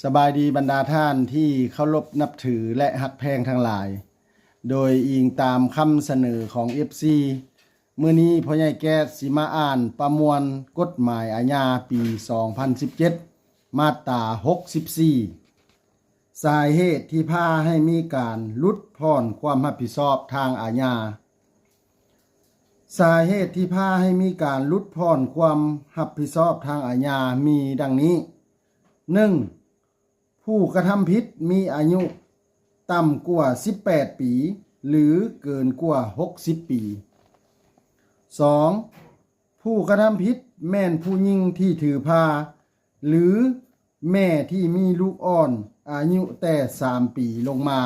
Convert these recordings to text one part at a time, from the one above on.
ສະບາຍດີບັນດາທ່ານທີ່ເຄົາລົບນັບຖື ແລະ ຮັກແພງທັງຫຼາຍ. ໂດຍອີງຕາມຄຳສະເໜີຂອງ ເອັຟຊີ, ມື້ນີ້ພໍ່ໃຫຍ່ແກ້ດຊິມາອ່ານປະມວນກົດໝາຍອາຍາປີສອງພັນສິບເຈັດ ມາດຕາຫົກສິບສີ່ ສາເຫດທີ່ພາໃຫ້ມີການຫຼຸດຜ່ອນຄວາມຮັບຜິດຊອບທາງອາຍາ. ສາເຫດທີ່ພາໃຫ້ມີການຫຼຸດຜ່ອນຄວາມຮັບຜິດຊອບທາງອາຍາມີດັ່ງນີ້: ໜຶ່ງ ຜູ້ກະທຳຜິດມີອາຍຸຕ່ຳກວ່າສິບແປດປີ ຫຼື ເກີນກວ່າຫົກສິບປີ. ສອງ ຜູ້ກະທຳຜິດແມ່ນຜູ້ຍິງທີ່ຖືພາ ຫຼື ແມ່ທີ່ມີລູກອ່ອນອາຍຸແຕ່ສາມປີລົງມາ.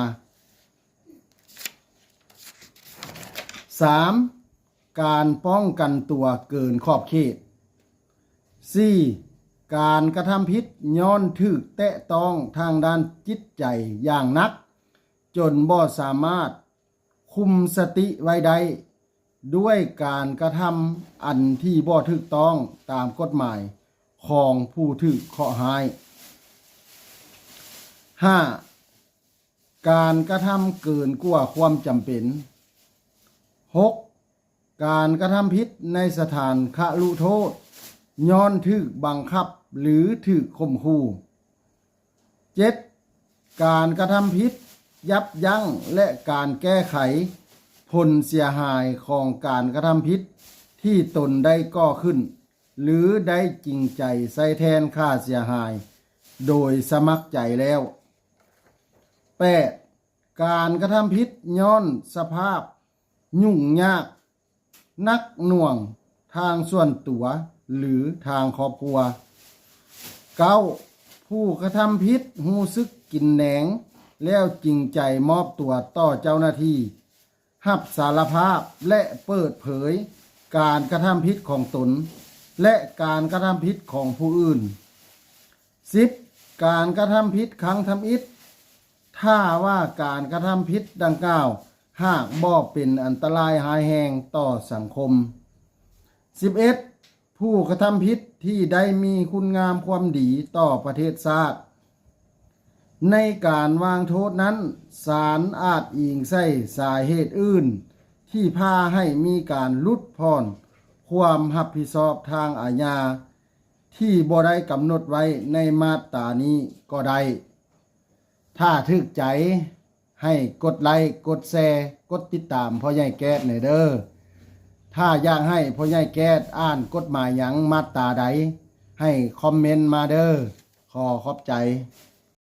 ສາມ ການປ້ອງກັນຕົວເກີນຂອບເຂດ. ສີ່ ການກະທຳຜິດຍ້ອນຖືກແຕະຕ້ອງທາງດ້ານຈິດໃຈຢ່າງໜັກ ຈົນບໍ່ສາມາດຄຸມສະຕິໄວ້ໄດ້ ດ້ວຍການກະທຳອັນທີ່ບໍ່ຖືກຕ້ອງຕາມກົດໝາຍຂອງຜູ້ຖືກເຄາະຮ້າຍ. ຫ້າ ການກະທຳເກີນກວ່າຄວາມຈຳເປັນ. ຫົກ ການກະທຳຜິດໃນສະຖານຄະລຸໂທດ ຍ້ອນຖືກບັງຄັບ ຫຼື ຖືກຂົ່ມຂູ່. ເຈັດ ການກະທຳຜິດຍັບຢັ້ງ ແລະ ການແກ້ໄຂຜົນເສຍຫາຍຂອງການກະທຳຜິດທີ່ຕົນໄດ້ກໍ່ຂຶ້ນ ຫຼື ໄດ້ຈິງໃຈໃຊ້ແທນຄ່າເສຍຫາຍໂດຍສະໝັກໃຈແລ້ວ. ແປດ ການກະທຳຜິດຍ້ອນສະພາບຫຍຸ້ງຍາກໜັກໜ່ວງທາງສ່ວນຕົວ ຫຼື ທາງຄອບຄົວ. ເກົ້າ ຜູ້ກະທຳຜິດຮູ້ສຶກກິນແໜງ ແລ້ວຈິງໃຈມອບຕົວຕໍ່ເຈົ້າໜ້າທີ່, ຮັບສາລະພາບ ແລະ ເປີດເຜີຍການກະທຳຜິດຂອງຕົນ ແລະ ການກະທຳຜິດຂອງຜູ້ອື່ນ. ສິບ ການກະທຳຜິດຄັ້ງທຳອິດ ຖ້າວ່າການກະທຳຜິດດັ່ງກ່າວຫາກບໍ່ເປັນອັນຕະລາຍຮ້າຍແຮງຕໍ່ສັງຄົມ. ສິບເອັດ ຜູ້ກະທຳຜິດທີ່ໄດ້ມີຄຸນງາມຄວາມດີຕໍ່ປະເທດຊາດ. ໃນການວາງໂທດນັ້ນ, ສານອາດອີງໃສ່ສາເຫດອື່ນທີ່ພາໃຫ້ມີການຫຼຸດຜ່ອນຄວາມຮັບຜິດຊອບທາງອາຍາ ທີ່ບໍ່ໄດ້ກຳນົດໄວ້ໃນມາດຕານີ້ກໍໄດ້. ຖ້າຖືກໃຈ, ໃຫ້ກົດໄລ, ກົດແຊ, ກົດຕິດຕາມພໍ່ໃຫຍ່ແກ້ດແດ່ເດີ້. ຖ້າຢາກໃຫ້ພໍ່ໃຫຍ່ແກ້ດອ່ານກົດໝາຍຫຍັງມາດຕາໃດ, ໃຫ້ຄອມເມັນມາເດີ້. ຂໍຂອບໃຈ.